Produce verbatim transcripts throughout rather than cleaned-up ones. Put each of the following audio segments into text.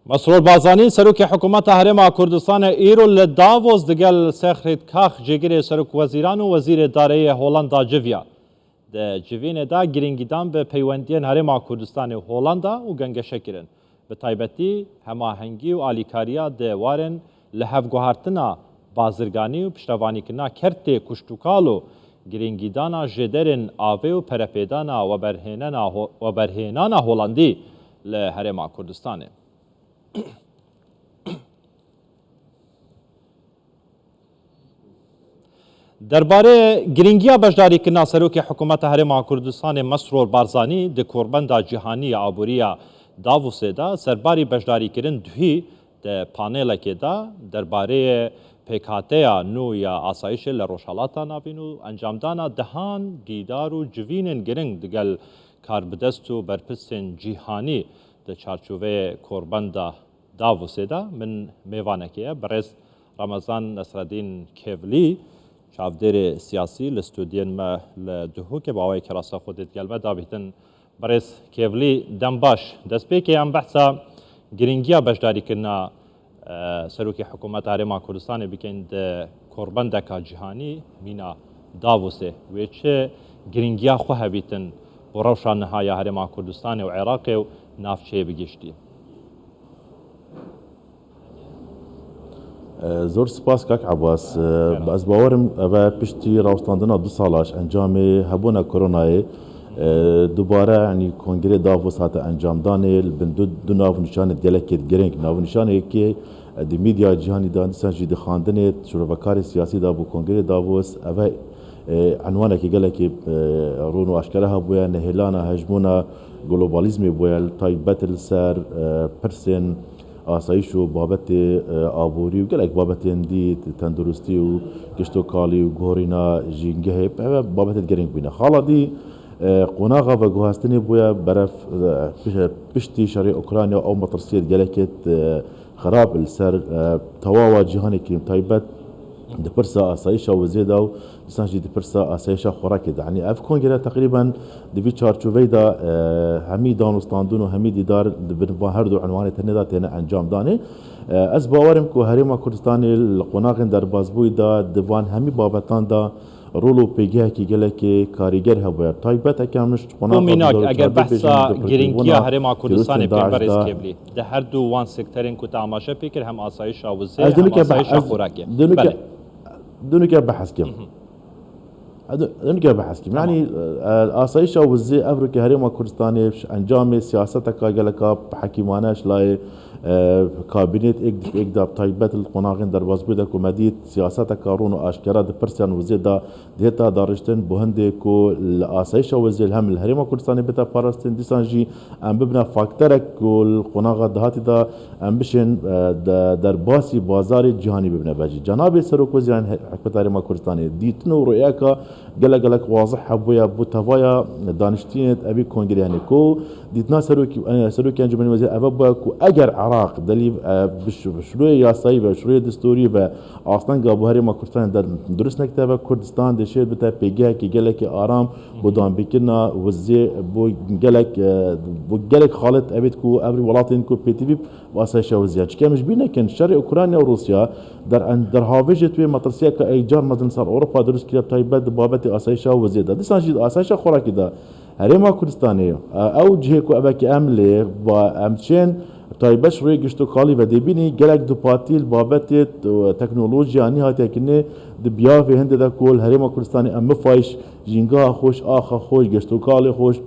Mesrûr Barzanî, Serokê Hikûmeta Herêma Kurdistanê îro li Davos digel Sigrid Kaag, Cêgirê Serokwezîran û Wezîrê Dareyê Holanda civiya. Di civînê de girîngîdan bi peywendiyên Herêma Kurdistanê û Holanda û gengeşe kirin. Bi taybetî hemahengî û alîkariya di warên lihevguhartina bazirganî û piştevanîkirina kertê kuştûkal û girîngîdana jêderên avê û perepêdana weberhênena ho-, weberhênana Holandî li Herêma Kurdistanê. Derbarê girîngiya beşdarîkirina Serokê Hikûmeta Herêma Kurdistanê Mesrûr Barzanî di Korbenda Cîhanî ya Aborî ya Davosê de serbarî beşdarîkirin duhî di panelekê de derbarê pêkhateya nû ya asayişê li Rojhalata Navîn û encamdana dehan dîdar û civînên giring digel karbidest û berpirsên cîhanî di çarçoveyê Korbenda Davosê de min mêvanekê ye, birêz Ramazan Nesreddîn Kevlî, çavdêrê siyasî li stûdyên me li Duhokê, bi awayekî rasta xwe dê digel me dabîtin. Birêz Kevlî, dem baş. Destpêkê em behsa girîngiya beşdarîkirina, e, Serokê Hikûmeta Herêma Kurdistanê bikin di korbendeka cîhanî mîna Davosê. Wê çi girîngiya xwe hebîtin bo rewşa niha ya Herêma Kurdistanê û Iraqê û navçeyê bi giştî? E, zor spas kak Ebas. E, ez bawerim eve piştî rawestandina du sala ji encamê hebûna koronayê, e, dubare, yanî kongrê Davos hate encamdanê, li bin du, du nav nîşanê gelekê giring. Nav nîşanê yekê, e, di medya cîhanî de, dîsan jî di xandinê, şirovekarê siyasî de bû kongrê Davos. Eve, e, enwanekî gelekî, e, rûn û aşkere hebûye, nehêlana hejmûna globalizmê bûye, li taybet li ser, e, pirsên asayîş û babetê, e, aborî û gelek babetên dî, tenduristî û kiştokalî û guhorîna jîngehê, eve babetê giring bûne. Xala dî, e, qonaxa veguhestinê bûye berev, e, piş-, piştî şerê Ukrayna ew metirsiyê gelekê, e, xerab li ser, e, tewawa cîhanê kirîn taybet di pirsa asayişa wizê de û dîsan jî di pirsa asayişa xwerakê de. Yanî ev kongre teqrîben di vî çarçoveyê de, e, hemî danûstandin û hemî dîdar di bin van her du enwanê tenê de têne encamdanê. E, ez bawerim ku Herêma Kurdistanê li qonaxên derbasbûyî de di van hemî babetan de rol û pêgehekî gelekê karîger hebûye. Taybet eke em ji Bo qonaxa mînak, eger behsa girîngiya Herêma Kurdistanê bikin, berêz Kevlî, di her du wan sekterên ku te amaje pê kir, hem asayişa wizê, hem asayişa xwerakê. Belê. Dinike behs kim. Dinike behs kim. Yanî, e, asayişa wizê evrokê Herêma Kurdistanê ji encamê siyaseteka geleka hekîmane ji layê, e, kabînet êk di êk de, taybet li qonaxên derbasbûyî de ku me dît siyaseteka rûn û aşkera di pirsan wizê de dihêta dariştin, bo hindê ku li asayişa wizê hem li Herêma Kurdistanê bite parastin, dîsan jî em bibine fakterek ku li qonaxa dahatî de em bişên, e, de-, derbasî bazarê cîhanî bibine. Vecî cenabê Serokwezîran Hikûmeta Herêma Kurdistanê dîtin û rûyeka gelek gelek wazih hebûye bo tevaya daniştînê evî kongrê, yanî ku dîtina Serokî, e, Serokê Encûmenê Wezîr eve bûye ku eger Iraq delî, e, bi ş-, bi şiroyê yasayî ve, şiroyê destûrî ve, astenga bo Herêma Kurdistanê de durust nekite ve, Kurdistan dê şêr bite pêgehekî gelekî aram bo danbîkirina wizê bo gelek, e, bo gelek xalet evêt ku ev welatên ku pêtivî bi asayişa wizê. Çike em ji bîr nekin, şerê Ukrayna û Rûsya der-, derhavêjê tu yê metirsiyeke êkcar mezin ser Ewropa durust kiriye, taybet di babetê asayişa wizê de. Dîsan jî di asayişa xwerakî de Herêma Kurdistanê, e, ew cihê ku evekî em lê ba em çên, taybet ji rûyê giştokalî ve dê bînî gelek dupatî li babetê, e, teknolojiya nî hatiye kirinê di biyavê hindê de ku li Herêma Kurdistanê em mifayîş jîngeha xweş, axa xweş, geştokalê xweş,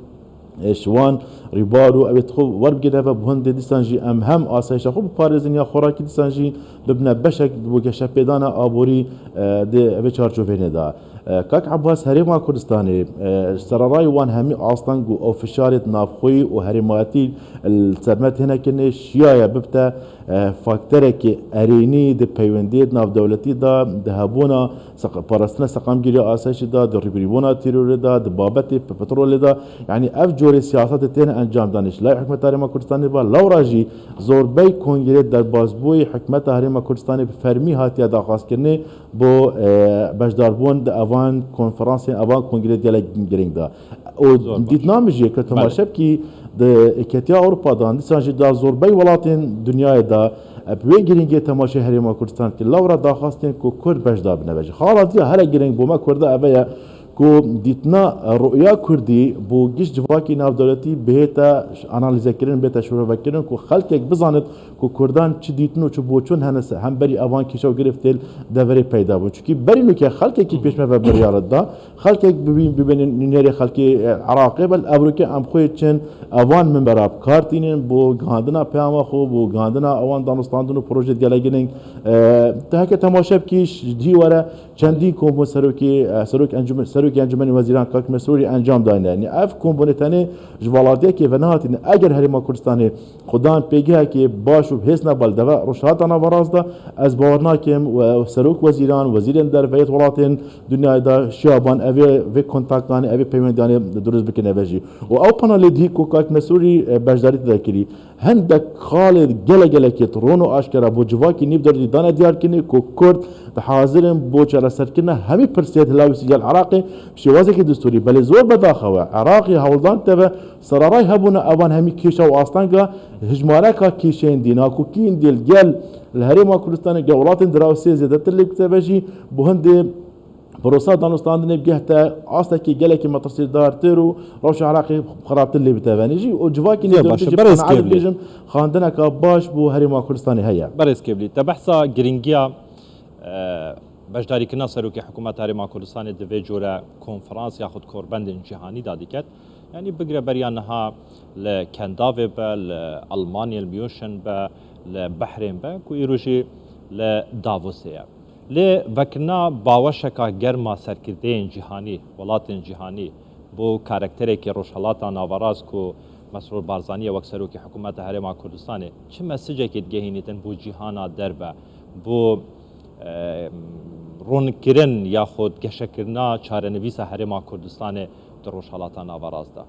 e, ji wan rîbar û evê xwe werbigire ve, bi hindê dîsan jî em hem asayişa xwe biparêzin ya xwerakî, dîsan jî bibine beşek bo geşepêdana aborî, e, di vê çarçoveyê de. E, Kak Ebas, Herêma Kurdistanê, e, ji sereray wan hemî asteng û ew fişarê navxweyî û herêmayetî li ser me têne kirinê şiyaye bibte, e, fakterekê erênî di peywendiyê navdewletî de, di hebûna seq-, parastina seqamgiriya asayişê de, di rûbirûbûna terorê de, di babetê pe-, petrolê de. Yanî ev corê siyasetê têne encamdanê ji layê Hikûmeta Herêma Kurdistanê ve, lewra jî zorbey kongrê derbasbûyî Hikûmeta Herêma Kurdistanê bi fermî hatiye daxwazkirinê bo, e, beşdarbûn di evan konferansên, evan kongrê gelek giring de. Û dîtina min jî ye ku temaşe bikî di Êketiya Ewropa de, dîsan jî da zorbey welatên dinyayê de, e, bi wê girîngiyê temaşê Herêma Kurdistan kir. Lewra daxwastên ku Kurd beşdar bine ve jî. Xala diya here girîng bo me Kurda eve ye ku dîtina, e, ruya Kurdî bo giş civakî navdewletî bihête analîzekirin, bête şirovekirin ku xelkek bizanit ku Kurdan çi dîtin û çi boçûn hene se-, hemberî evan kêşe û girêftên deverê peyda bûn. Çunkî berî nûke xelkekî pêş me ve biryar da, xelkek bibîn, bibînin nûnerê xelkê, e, Iraqê, bel evroke em xwê çin evan minbera bi kar tînin bo gihandina peyama xwe, bo gihandina ewan danûstandin û projeyê gele girîng. E, te heke temaşe bikî, ji dî were çendî kombûn serokê, e, serok encûmen-, serokê Encûmenê Wezîran Kak Mesrûrî encam dayne. Yanî ev kombûnê tenê ji valatiyekê ve nehatîne. Eger Herêma Kurdistanê xwedan pêgehekê baş û bi hêz neba li deve Rojhilata Naverast de, ez bawer nakim we serok wezîran, wezîrên derve yêt welatên dinyayê de şiyaban evê, vê kontaktanê, evê peywendiyanê dirust bikin eve jî. Û ew panelê dî ku Kak Mesrûrî, e, beşdarî tê de kirî, hindek xalê gele gelekê ron û aşkera bo civakî nîv derdî dane diyar kirinê ku Kurd di hazir in bo çareserkirina hemî pirsiyet hilawîstî gel Iraqê bi şêwazekî distûrî. Belê zor bedaxewe Iraqê hewldan teve Serarayî hebûna evan hemî kêşa û astanga hijmareka kêşeyên dî, nakokiyên dî li gel li Herêma Kurdistanê gel welatên derawsê zêdetir lê bikete ve jî, bo hindê prosa danûstandinê bigehte astekî gelekî metirsîdartir û rewşa Iraqê xirabtir lê bite venê jî û civakî Zor nêdewletî baş e. jî Berêz qenaet Kevlî. bigihîjim xandineka baş bo Herêma Kurdistanê heye. Berêz Kevlî, te behsa giringiya, e, beşdarîkirina Serokê Hikûmeta Herêma Kurdistanê di vê cure konferans yaxud korbendên cîhanî de diket. Yanî bigire beriya niha li Kendavê be, li Almanyê, li München be, li Behrên be, ku îro jî li Davosê ye. Lê vekirina baweşeka germa serkirdeyên cîhanî, welatên cîhanî, bo karakterekî Rojhelata Naverast ku Mesrûr Barzanî ye wek Serokê Hikûmeta Herêma Kurdistanê, çi mesicekê digehînîtin bo cîhana derve, bo, e, ronkirin yaxud geşekirina çarenivîsa Herêma Kurdistanê di Rojhelata Naverast de?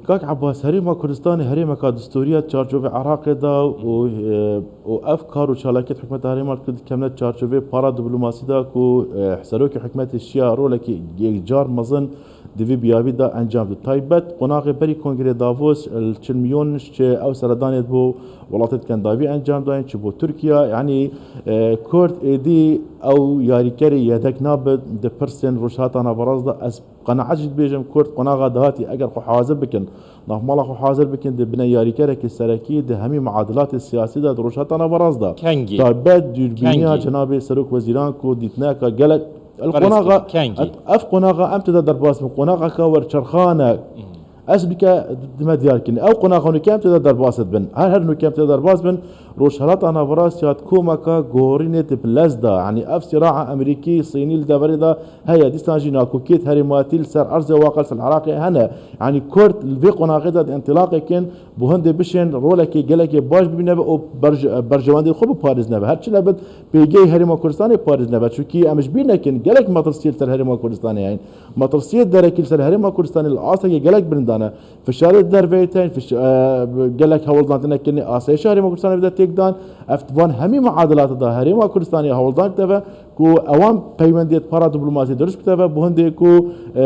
Kak Ebas, Herêma Kurdistanê herêmeka distûrî ye di çarçovê Iraqê de û, e, û ev kar û çalakiyet hikûmeta Herêma Kurd dikevne di çarçovê para diplomasî de ku, e, serokê hikûmetê şiya rolekî yekcar mezin di vî biyavî de encam dide. Taybet qonaxê berî Kongrê Davos li çil München çi ew seredanê bo welatê di Kendavî encam dayên, çi bo Tirkiye. Yanî, e, Kurd êdî ew yarîkerê yedek nabe di pirsên Rojhilata Naverast de. Ez qenaet jî dibêjim, Kurd qonaxa dahatî eger xwe hazir bikin, navmala xwe hazir bikin, dibine yarîkerekî serekî di hemî muadilatê siyasî de di Rojhilata Naverast de. Kengî? Taybet dûrbîniya Kengî? cenabê Serok Wezîran ku dîtineka gelek, el Berêz qonaxa, Kevlî, kengî? et-, ev qonaxa em tê de derbas bin, qonaxeka werçerxan e. Mhm. Ez bike dime diyar kirin. Ew qonaxa nûke em tê de derbas dibin. Her her nûke em tê de derbas bin, Rojhilata Naverast ya komeka gorînê di bi lez de. Yanî ev sîraa Amerîkî, Sînî li deverê de heye. Dîsan jî nakokiyêt herêmatî li ser erzê waqil ser Iraqê hene. Yanî Kurd li vê qonaxê de di întilaqê kin, bo hindê bişên rolekê gelekê baş bibîne ve û berj-, berjewendê xwe biparêzine ve. Her çi nebit, pêgehê Herêma Kurdistanê parêzine ve. Çunkî em ji bîr nekin, gelek metirsiyê li ser Herêma Kurdistanê heyîn. Metirsiyê derekî li ser Herêma Kurdistanê li astekê gelek bilind dane. Fişarê derveyî tên, fiş-, e, gelek hewldan têne kirinê asayişa Herêma Kurdistanê bide têkdan. Ev van hemî muadilata da Herêma Kurdistanê hewldan dide ve ku ewan peywendiyê para diplomasî dirust bide ve, bo hindê ku, e,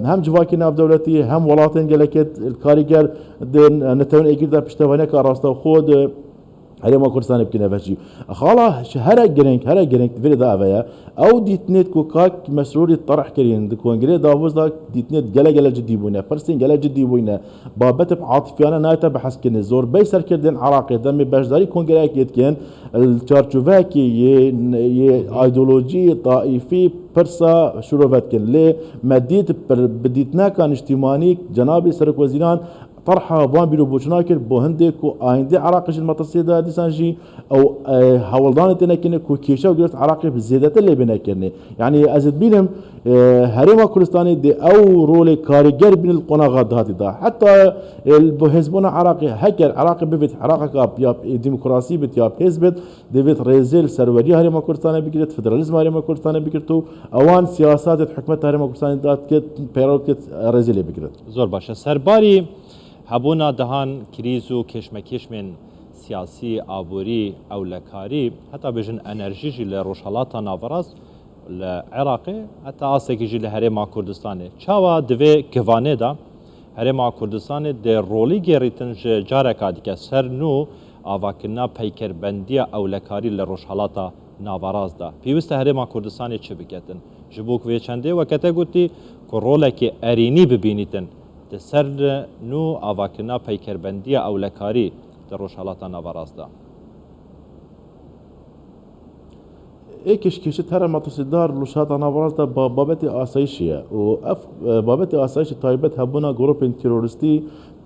hem civakê navdewletî hem welatên gelekê karîger di netewên êgir de piştevaniyeka rastaxo di Herêma Kurdistanê bikine ve jî. Xala ji here girîng, here girîng di vê de eve ye. Ew dîtinêt ku kak Mesrûrî terh kirîn di Kongrê Davos de dîtinêt gele gele cidî bûne. Pirsên gele cidî bûne. Babetê atifiyane nayete behs kirinê. Zorbey serkirdên Iraqê demê beşdarî kongreyekê dikin, li çarçoveyekê yê, yê îdeolojî, taîfî, pirsa şirove dikin. Lê me dît pir-, bi dîtineka niştîmanî cenabê serokwezîran terha van bîroboçûna kir, bo hindê ku ayîndê Iraqê jî li metirsiyê de, dîsan jî ew, e, hewldanê têne kirinê ku kêşe û girêft Iraqê bi zêdetir lê bêne kirinê. Yanî ez dibînim, e, Herêma Kurdistanê dê ew rolê karîger bîne li qonaxa dahatî de. Heta, e, li bo hêzbûna Iraqê, heger Iraqê bivêt Iraqeka ya, e, demokrasî bit ya hêz bit, divêt rêzê li serweriya Herêma Kurdistanê bigirit, federalîzma Herêma Kurdistanê bigirit û ewan siyasetê hikûmeta Herêma Kurdistanê da dikit, peyro dikit, rêzê lê bigirit. Zor baş e. Serbarî hebûna dehan krîz û kêşmekêşmên siyasî, aborî, ewlekarî, heta bêjin enerjî jî li Rojhelata Naverast Li Iraqê heta astekî jî li Herêma Kurdistanê. Çawa di vê kivanê de Herêma Kurdistanê dê rolî gêrîtin ji careka dike ser nû avakirina peykerbendiya ewlekarî li Rojhelata Naverast de? Pêwîst e Herêma Kurdistanê çi biketin? Ji bo ku vê çendê weke te gotî ku rolekê erênî bibînîtin di ser nû avakirina peykerbendiya ewlekarî di Rojhelata Naverast de. Êk ji kêşit here metirsîdar li Rojhilata Naverast de ba-, babetê asayişê ye û ev, e, babetê asayişê taybet hebûna grûpên terorîstî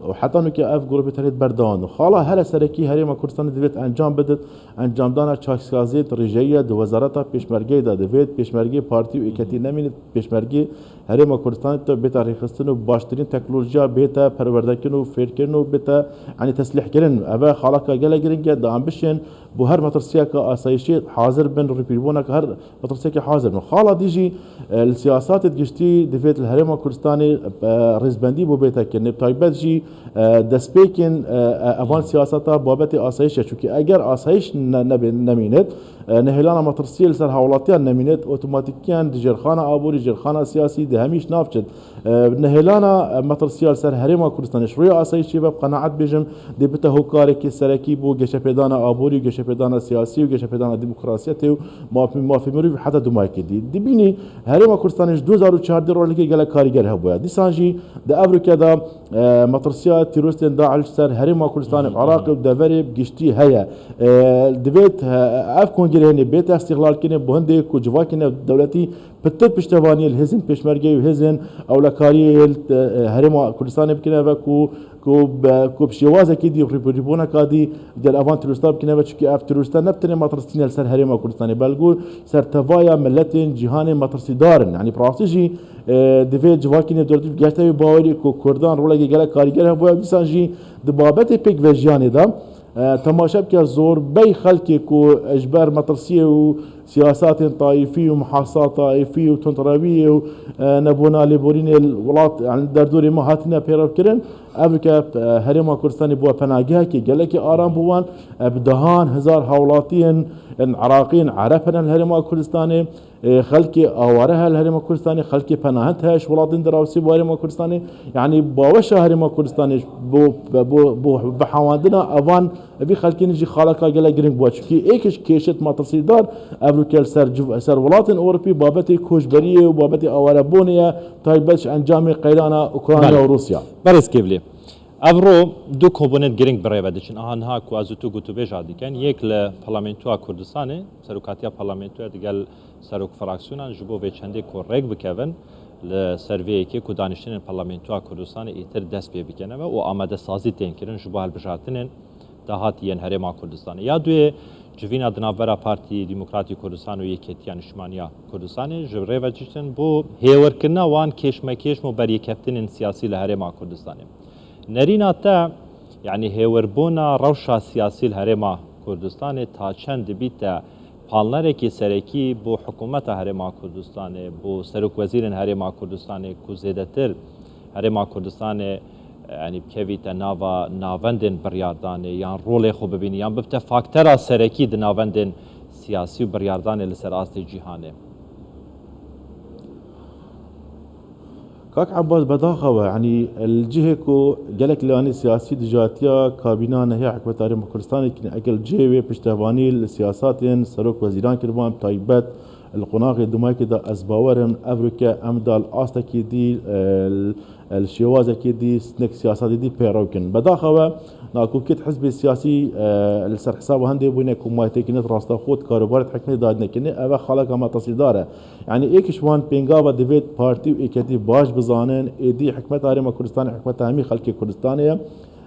û heta nûke ev grûpê tenê berdewam in. Xala here serekî Herêma Kurdistanê divêt encam bidit, encamdana çaksaziyê di rêjeyî ye di Wezareta Pêşmergeyê de divêt pêşmergê partî û êketî nemînit, pêşmergê Herêma Kurdistanê de bête rêxistin û baştirîn teknolojiya bête perwerdekirin û fêrkirin û bête, yanî, teslîhkirin. Ev e xaleka gelek giring e, di em bişên bo her metirsiyeke asayişî hazir bin, rûpîrbûneke her metirsiyekê hazir bin. Xala dî jî, e, li siyasatê giştî divêt li Herêma Kurdistanê, e, rêzbendî bo bête kirin. Bi taybet jî, e, destpêkên, e, e, evan siyaseta babetê asayişê. Çunkî eger asayiş ne-, nebe-, nemînet, e, nehêlana metirsiyê li ser hawlatiyan nemînet, otomatîkiyan di jêrxana aborî, jêrxana siyasî, di hemî ji nav çit. E, nehêlana, e, metirsiya li ser Herêma Kurdistanê ji rûyê asayişê ve, bi qenaet bêjim, dê bite hokarekî serekî bo geşepêdana aborî û geşepêdana siyasî û geşepêdana demokrasiyetê û mafê, mafê mirovî heta dumahekê dî. Dibînî Herêma Kurdistanê ji du hezar û çardeh rolekê gelek karîger hebûye. Dîsan jî di ev rûke de, e, metirsiya terorîstên DAIŞ ser Herêma Kurdistanê, Iraqê û deverê bi giştî heye. E, divêt, e, ev kongrê hênê bête îstîxlalkirinê bo hindê ku civakê navdewletî pitir piştevaniyê li hêzên pêşmergeyê û hêzên ewlekariyê li, e, Herêma Kurdistanê bikine ve ku, ku be, ku bi şêwazekê dî, rûbirûbûneka dî gel evan terorîsta bikine ve, çunkî ev terorîsta ne bi tenê metirsî ne li ser Herêma Kurdistanê, belkû ser tevaya miletên cîhanê metirsîdar in. Yanî bi rastî jî, e, divê civakî navdewletî bi gertekî bawerî ku Kurdan rolekê gelek karîger hebûye, dîsan jî di babetê pêkvejiyanê de, E, temaşe bike, zorbey xelkê ku ji ber metirsiyê û siyasatên taîfî û muhasara taîfî û tundrewiyê û, e, nebûna lêborînê li welat, yanî derdorê me hatine pêrevkirin, ev rûke, e, Herêma Kurdistanê bûye penagehekê gelekî aram bo wan, e, bi dehan hezar hawlatiyên, ên Iraqî, ên Ereb hene li Herêma Kurdistanê. Ê, xelkê aware heye li Herêma Kurdistanê, xelkê penahend heye ji welatên derawsî bo Herêma Kurdistanê. Yanî baweşa Herêma Kurdistanê bo, bo, bo bihewandina evan, vî xelkê jî xaleka gelek giring bûye. Çunkî êk ji kêşit metirsîdar ev rûke li ser civ-, ser welatên Ewropî babetê koçberiyê û babetê awarebûnê ye, taybet ji encamê qeyrana Ukrayna Belê. Û Rûsya. Berêz Kêvlî, ev ro du komponent giring bi rê ve diçin. Aha niha ku ez û tu gotûbêja dikin, yek li Parlamentoya Kurdistanê, serokatiya Parlamentoya digel serok fraksiyonan ji bo vê çendê ku rêk bikevin li ser vê yekê ku daniştinên Parlamentoya Kurdistanê êtir dest pê bikene ve û amadesazî tên kirin ji bo hilbijartinên dahatî yên Herêma Kurdistanê. Ya duyê civîna di navbera Partî Demokratî Kurdistan û Yeketiya Niştimaniya Kurdistanê ji rê ve diçin bo hêwirkirina wan kêşmekêşm û beryekeftinên siyasî li Herêma Kurdistanê. Nerîna te, yanî hêwirbûna rewşa siyasî li Herêma Kurdistanê ta çend dibîte palnerekî serekî bo hikûmeta Herêma Kurdistanê, bo serokwezîrên Herêma Kurdistanê ku zêdetir Herêma Kurdistanê, yanî bikevîte nava navendên biryardanê yan rolê xwe bibînî yan bibite faktera serekî di navendên siyasî û biryardanê li ser astê cîhanê? Kak Ebas, bedaxa we, yanî li cihê ku gelek lêwanê siyasî dijatiya kabîna nehiya hikûmeta Herêma Kurdistanê kirin, eger li cihê wê piştevanî li siyasatên serok wezîran kiribûn, bi taybet li qonaxê dumahekê de, ez bawer im ev rûke em da li astekî dî, e, li, li şêwazekî dî, stnek siyasetê dî pêrew kin. Bedaxa we, nakokiyet hizbê siyasî, e, li ser hesaba hindê bûne ku maytêkinet rastaxo di karûbarê hikûmetê dadine kirinê, ev e xaleka metirsîdar e. Yanî êk ji wan pêngava divêt partî û êketî baş bizanin, êdî hikûmeta Herêma Kurdistanê hikûmeta hemî xelkê Kurdistanê ye.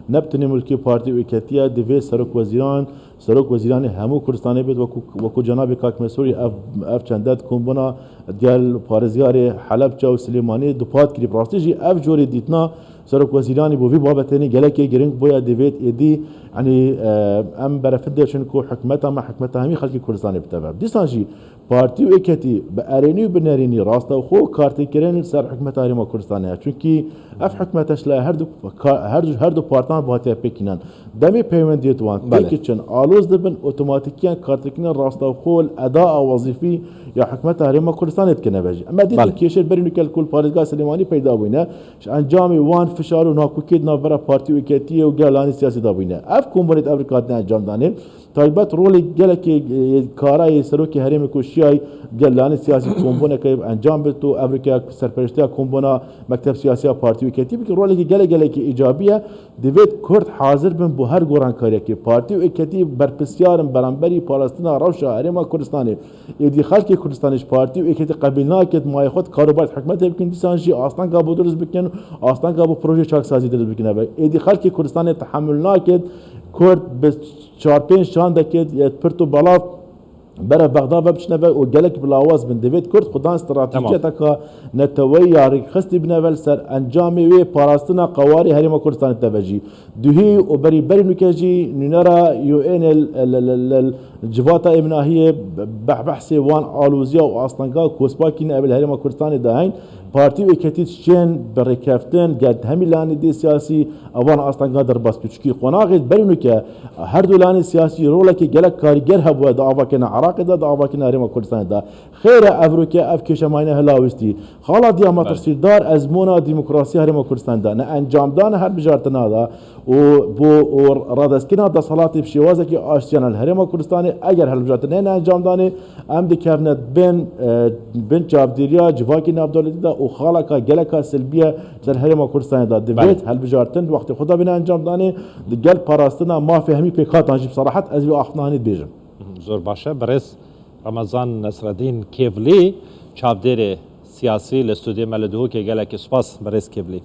Ne bi tenê mulkê partî û êketî ye, divê serokwezîran, serokwezîranê hemû Kurdistanê bêt, wekû, wekû cenabê Kak Mesûrî ev, ev çend de di kombûna digel parêzgarê Helebce û Silêmaniyê dupat kirî. Bi rastî jî ev corê dîtina Serok Wezîranî bo vî babetênê gelekê giring bûye, divêt êdî, yanî, e, em berefin dêçin ku hikûmeta me hikûmeta hemî xelkê Kurdistanê bite be. Dîsan jî partî û êketî bi erênî û bi nerênî rastewxo kartêkirin li ser hikûmeta Herêma Kurdistanê ye. Çunkî ev hikûmete ji la her du ka-, her du, her du partiyan hatiye pêkînan. Demê peywendiyê di wan Belê. Têkiçin, aloz dibin, otomatîkiyan kartêkirina rastewxo li eda a wezîfî ya hikûmeta Herêma Kurdistanê dikine ve jî. Em ê dîtin Belê. kêşer berî nûke li ku li parêzgeha Silêmanî peyda bûyne. Ji encamê wan fişar û nakokiyê di navbera partî û êketiyê û gel lanê siyasî de bûyne. Ev kombûnê di Avrîka hatine encamdanê. Taybet rolê gelekê, e, kara yê serokê herêmê ku şiyayî gel lanê siyasî kombûneke encam bit û evrike serpereştiya kombûna mekteb siyasiya partî û êketî bike. Rolekê gelek gelekê îcabî ye. Divêt Kurd hazir bin bo her gorankariyekê. Partî û êketî berpirsiyar in beramberî parastina rewşa Herêma Kurdistanê. Êdî xelkê Kurdistanê ji partî û êketî qebîl naket mayê xwe di karûbarê hikûmetê bikin, dîsan jî astanga bo dirust bikin, astanga bo projeyê çaksazî dirust bikin. Ev êdî xelkê Kurdistanê tehemûl naket Kurd bi çar pênc şandekê yê pirt û belav berev Bexda ve biçine ve û gelek bi lawaz bin. Divêt Kurd xudan Tamam. stratejiyeteka neteweyî ya rêkxistî bine ve li ser encamê wê parastina qewarê Herêma Kurdistanê de ve jî. Duhî û berî berî nûke jî nûnera U N ê li, li, li, li, li civata êminahiyê behbehsê wan aloziya û astanga kospakî ne ev li Herêma Kurdistanê de heyn. Partî û êketî diçên bi rêkeftin gel hemî lanê dê siyasî evan astanga derbas kir. Çikî qonaxê berî nûke her du lanê siyasî rolekê gelek karîger hebûye di avakirina Iraqê de, di avakirina Herêma Kurdistanê de. Xêr e evroke ev kêşemayîne hilawistî. Xala diya Belê. metirsîdar ezmûna demokrasiya Herêma Kurdistanê de, ne encamdana hilbijartina de û bo û radestkirina desthilatê bi şêwazekî aştiyane li Herêma Kurdistanê, eger hilbijartin neyne encamdanê, em dikevne bin, e, bin çavdêriya civakî navdewletî de û xaleka geleka silbî ye ser Herêma Kurdistanê de. Divêt Belê. hilbijartin di wextê xwe de bine encamdanê, di gel parastina mafê hemî pêkhatan jî bi serahet ez vê axiftina hanê dibêjim. Zor baş e. Birêz Remezan Nesredîn Kêvlî, çavdêrê siyasî li stûdyoyê me li Duhokê, gelekî spas birêz Kêvlî.